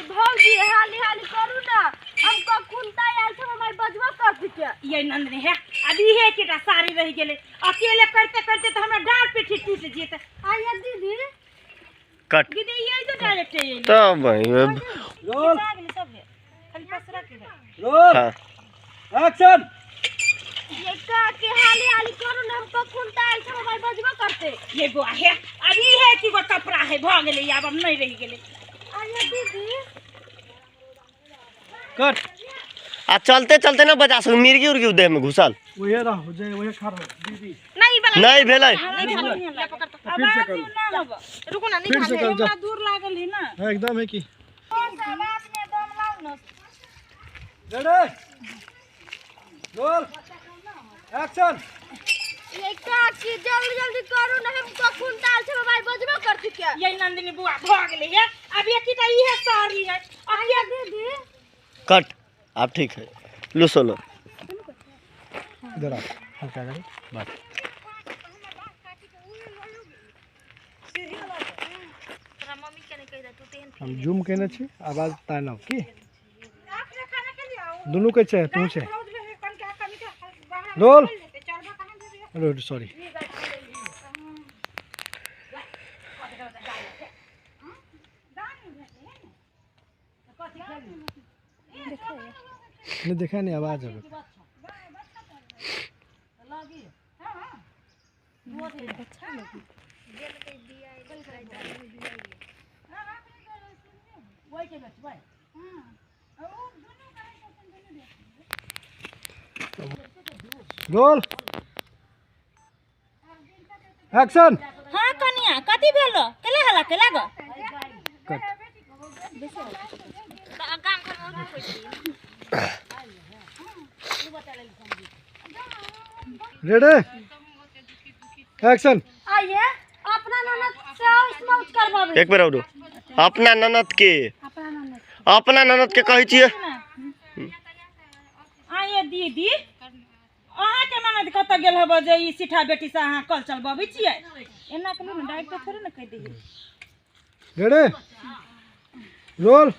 भौजी हाली हाली करू ना, हम कखुन ता आयल छौ, हमर बजबो करती के। ये नंदनी है, अब इहे केटा साड़ी रहि गेलै, अकेले करते करते तऽ हमरा डाँड़ पीठी टूटि जेतै। आइए दीदी। कट। दीदी ये जो डायरेक्ट ये तब भाई रोल। सब है, खाली पसरा के है। रोल। हाँ। एक्शन। ये का के हाली हाली करू ना, हम कखुन ता आयल छौ, हमर बजबो करते। ये बौआ है, अब इहे की गो कपड़ा है, भऽ गेलै, आब हम नहि रहि गेलै। आइए दीदी। कट। आ चलते चलते ना बजा सक, मिर्गी उर्गी देह में घुसल। वही रहो, जे वही खड़ा रहो दीदी। नहीं वाला नहीं भेलै। नहीं भेलै। फिर से करू। ना हब। रुकू ना, नहीं। फिर से करू जा। हमरा दूर लागल है ना। हाँ, एकदम है की। आवाज में दम लाउ ना। Ready, roll, action. ये का की जल्दी जल्दी करू ना, हम कखुन ता आयल छौ, हमर बजबो करती के। ये नंदिनी बुआ भऽ गेलै है, अब ये की इहे साड़ी है। आइए दीदी। कट, आप ठीक है, लो सोलो। इधर आ, हल्का करी बात। हम जूम केने छी, आवाज तानब की दुनू के छै, तू छै। Roll, roll, sorry. नहीं देखा नहीं आवाज अब। Roll, action. हाँ कनिया, कथी भेल? केला हल्ला केला गो? कट। काम कर। Ready, action. आइए अपना ननद से स्मूथ करबाबे। एक बेर और अपना ननद के, अपना ननद के कहै छियै। आइए दीदी, अहाँके ननद कतऽ गेल हब जे ई सीठा बेटी से अहाँ कल चलबबै छियै? एना के ने डायरेक्ट थोड़े ने कहि दिही। Ready, roll,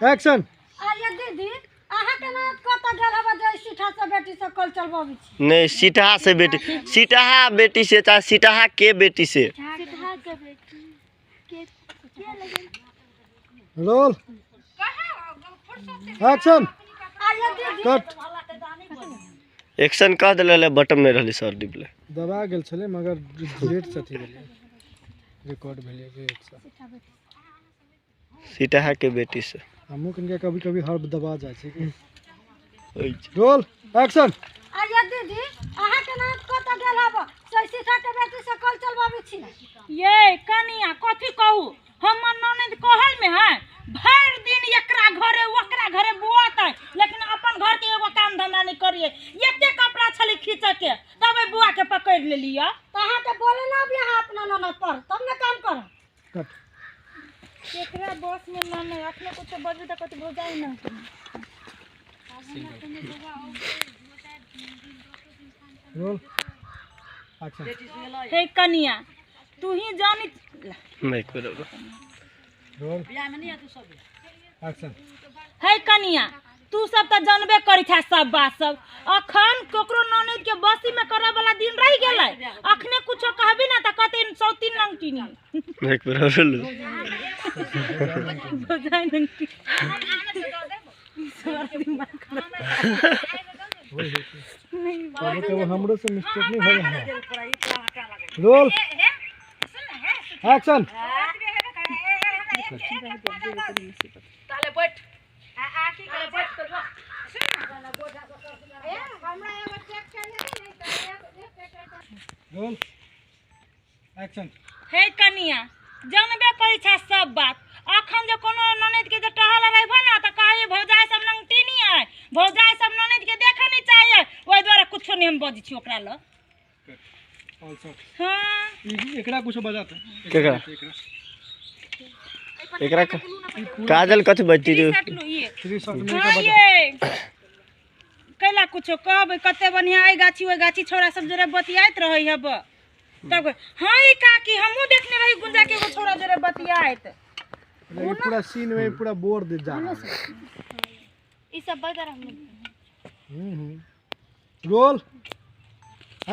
action. आइए दीदी, अहाँके ननद कतऽ गेल हब जे सीठा से बेटी से कल चलबाबै छी? नहीं, सीटहा से बेटी, सीटहा बेटी से, चाहे सीटहा के बेटी से। सीठा के बेटी के के लगे। Roll, action. आइए दीदी। कट। एक्शन कह देले, बटन नहीं रहलै सर डिपले। दबा गेल छलै, मगर लेट से अथी भेलै, रिकॉर्ड भेलै लेट से। सीटहा के बेटी से। हमहूँ कनिका कभी कभी हर दबा जाइ छै की। होइ छै। Roll, action. आइए दीदी, अहाँके ननद कतऽ गेल हब से सीठा के बेटी से कल चलबाबै छी? ये कनिया, कथी कहू, हमर ननद कहल में है भरि दिन एकरा घरे ओकरा घरे बुआत है, लेकिन अपन घर के एगो काम धंधा नहीं करिए। एते कपड़ा छलै खींचे के, तब ओहि बुआ के पकड़ि लेलियै। तऽ अहाँके बोले ना अभी अहाँ अपना ननद पर, तब ने काम करब। कट। एकरा बस में ना नहीं, अपने कुछ बजबे तऽ कथी भौजाई ना। Roll, action. हे कनिया, तू ही जानी। नहीं, एक बेर और। Roll, action. हे कनिया, तू सब तऽ जानबे करै छह सब बात सब। अखन ककरो ननद के बसी में करऽ वाला दिन रहि गेलै। अखने कुछो कहबी ना तऽ कहतै सौतीन नंगटिनी। एक बेर और लो। भौजाई नंगटी। कभी कभी हमरो से मिस्टेक नहीं हो है। Roll, action. Roll, action. हे कनिया, जानबे करै छह सब बात। अखन जे कोनो ननद के जे टहल रहबो ना तऽ कहै भौजाई सब नंगटिनी है, भौजाई सब ननद के देखऽ नहीं चाहिए। ओहि दुआरे कुछो नहीं हम बजै छी ओकरा लग। ऑल्सो। हाँ। एकरा कुछो बजाते। केकरा? एकरा काजल कथी बजती रे? सटलू ये। थ्री शॉट में। हाँ, ये कैला कुछो कहबै, कते बढ़िया एहि गाछी ओहि गाछी छौड़ा सब जोरे बतियाइत रहै हब। तब हाँ, ई काकी, हमहूँ देखने रही गुंजा के एगो छौड़ा जोरे बतियाइत। ये पूरा सीन में पूरा बोर दे जा रहा है। ई सब बगर हम रोल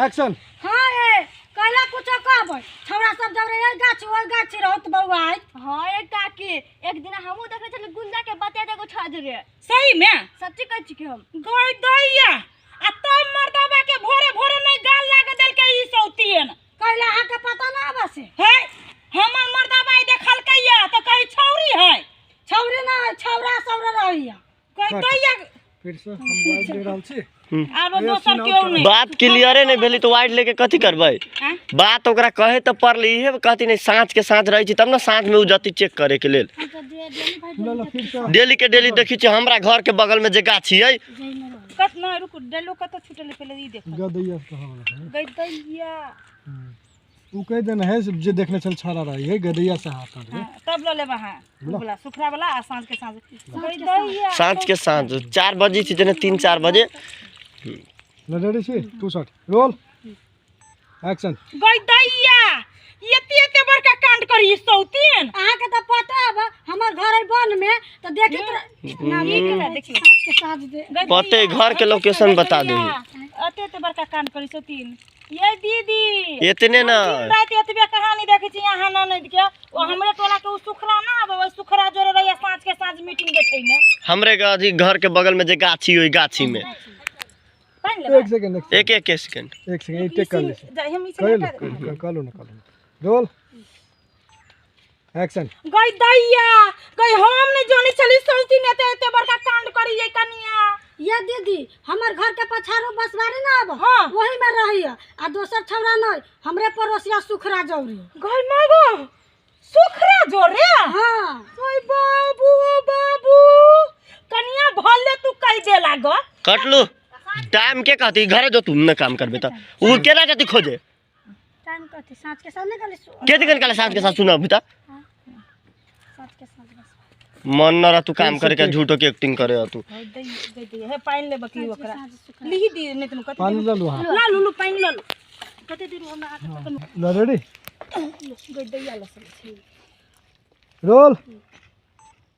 एक्शन। हाँ ए कहला कुछो कहबै छौड़ा सब जब रे गाछ ओइ गाछ रहत बौआ। हाँ ए काकी एक दिन हमहू देखने छली गुंजा के बतिया देखो छाज रे। सही में सच्ची कहै छी कि हम गई दैया आ तब मर्दबा के भोरे भोरे नहीं गाल लाग देलकै ई सौतियन। कहला अहाँ के पता ना आबे से है हमर मर्दबा ई देखलकै या त कही छौरी है छौरी ना छौरा सब रहैया। कहि दैया फिर से हम वाइड ले रहल छी आरो दोसर केओ नहीं। बात क्लियरे नहीं भेली तो वाइड लेके कथी करबै? बात ओकरा कहे त पड़ली इहे कहती नहीं साँझ के साँझ रहै छी तब ना साँझ में उ जती चेक करे के लेल। डेली के डेली देखी छी हमरा घर के बगल में जे गाछी है। कत न रुकु डेलो कत छूटल पहले ई देखो गदैया कहाँ वाला है गदैया उ कह देना है जे देखने चल छाड़ा रही है गदैया से हाथ हां तब ल लेबा। हां बोला सुखरा वाला आ साँझ के साँझ गदैया साँझ के साँझ 4 बजे छी जने 3-4 बजे। रेडी छी 2 शॉट रोल एक्शन। गदैया एते एते बड़का कांड करी सौतीन। अहाँ के त पता है हमर घर है वन में त देखित ना ई देखी साँझ के साँझ दे पते घर के लोकेशन बता दे। एते एते बड़का कांड करी सौतीन। ये दीदी इतने ना रात एतबे कहानी देखै छी अहाँ ननद के ओ हमरे टोला के उ सुखरा ना आबे ओइ सुखरा जोरे रहैया साँझ के साँझ मीटिंग बैठै ने हमरे अथी घर के बगल में जे गाछी ओइ गाछी में। एक सेकंड एक एक सेकंड एक सेकंड एक टेक कर ले हम ई कर कर लो ना कर लो रोल एक्शन। गई दैया गई हम नहीं जानी छली सौतीन एते एते बड़का कांड करी ये कनिया। ये दीदी हमर घर के पछाड़ो बसवारी ना आब। हाँ। वही में रहिया आ दोसर छौड़ा नहीं हमरे पड़ोसिया सुखरा जौरी। गई मागो सुखरा जोरे। हाँ ओए बाबू ओ बाबू कनिया भले तू कह दे लागो कटलू टाइम के कहती घरे जो तुम न काम करबे त उ केना जती खोजे टाइम कहती साँझ के साँझ निकले के दिन काले साँझ के साँझ सुना अभी त साँझ के साँझ बस मन न रह तू काम करे के झूठो के एक्टिंग करे तू। दे दे हे पानि लेब की ओकरा लिही दी नहीं तुम कते पानी ल लो। हां ला लू लू पानि ल लू कते देर हमरा हाथ ल रेडी गई दैया ल सब रोल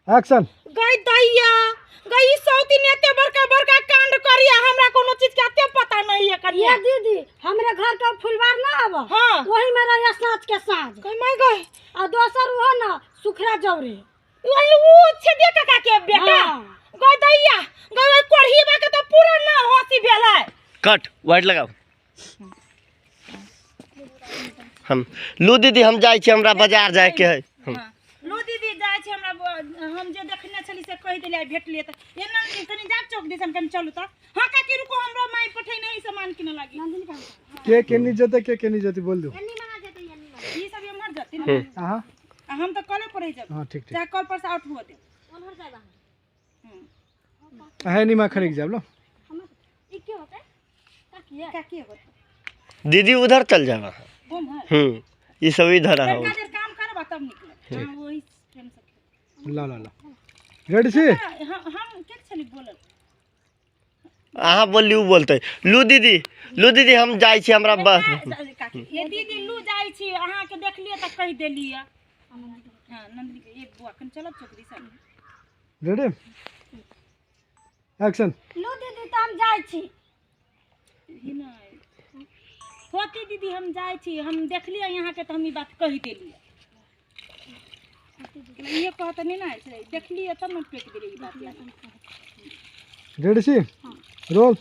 एक्शन। गई दैया गई सौतीन एते बड़का बड़का कांड करिया हमरा कोनो चीज के एते पता नहीं है करिया। ये दीदी हमरे घर के फुलवार ना आब। हाँ। वही में रहिया साँझ के साँझ। गई माय गई आ दोसर उहो ना सुखरा जौरी वही उ छेदिया काका के बेटा। हाँ। गई दैया गई ओइ कोढ़ीबा के त पूरा ना हंसी भेलै। कट वाइट लगाओ। हम लू दीदी हम जाइ छी हमरा बाजार जाय के है। लू दीदी जाइ छी हमरा हम जे देखने छली से कहि देलियै भेटलियै त ए नंदिनी कनी जा चौक दिसन कनी चलू त। हां काकी रुको हमरो माई पठै नहीं सामान किने लागी। नंदिनी कहां के केनी जते के केनी जते बोल दो। एन्नी मना जेतै एन्नी मना ई सब एम्हर जते न। हां हम त कले पर रहि जाब। हां ठीक ठीक चाहे कल पर से आउट हुआ दे ओन्हर जाब। हां है नी मा खरीद जाब लो। हम ई के होतै काकी है काकी होतै दीदी उधर चल जाब। हां ई सब इधर आओ काम करबा तब निकलब। हां वही ट्रेन से ला ला ला रेडी छी। हम के छली बोलल अहाँ बोलली उ बोलतै लू दीदी लू दीदी हम जाइ छी हमरा बस। ये दीदी लू जाइ छी अहाँ के देखलियै त कहि देलियै। हां नंदिनी के एक बुआ कन चलब चौक दिसन रेडी एक्शन। लू दीदी त हम जाइ छी नहि होती दीदी हम जाइ छी हम देखलियै यहाँ के त हम ई बात कहि देलियै। ये कहत नहीं ना छलै देखलियै तब न टोकि देलियै ई बात। रेडी छी रोल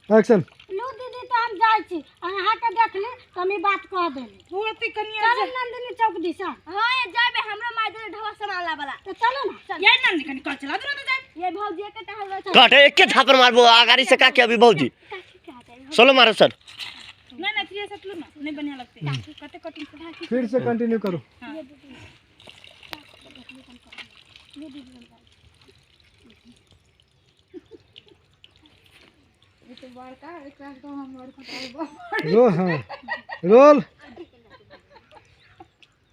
एक्शन। लू दीदी त हम जाइ छी अहाँ के देखली त हम ई बात कह देली। होती कनिया चल नंदिनी चौक दिसन। हां ये जाबे हमरो माई दे ढवा सामान ला वाला त चलो ना ये नंदिनी कनी कल चला दो ना जाए ये भौजी के टहल कट एक के झापर मारबो आगाड़ी से का के अभी भौजी सोलो मारो सर। नहीं नहीं थ्री सेट लो ना नहीं बढ़िया लगते कते कटिंग फिर से कंटिन्यू करो। रो हाँ रोल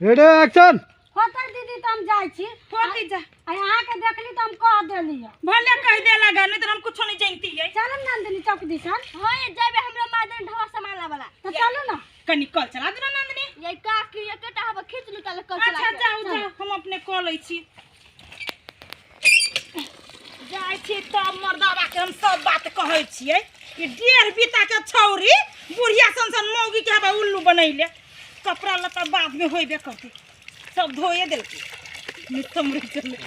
रेडी एक्शन। होतै दीदी त हम जाइ छी होती जा आ अहाँ के देखली त हम कह देलियै भले कह दे लगा नहीं त हम कुछो नहीं जानती है। चलो नंदिनी चौक दिसन। हां ये जाबे हमरो माई दे ढवा सामान ला वाला त चलो ना कनी कल चला दो ना नंदिनी। ये काकी ये कटा हवा खींच लू तले कल चला। अच्छा जाओ जाओ हम अपने कल कऽ लै छी। जाइ छी तब मर्दाबा के हम सब बात कहै छियै। ई 1.5 बीता के छौरी बुढ़िया सन सन मौगी के हवा उल्लू बनैले। कपड़ा लत्ता बाद में होइबे करतै, सब धोए देलकै। नितम रहि चलै।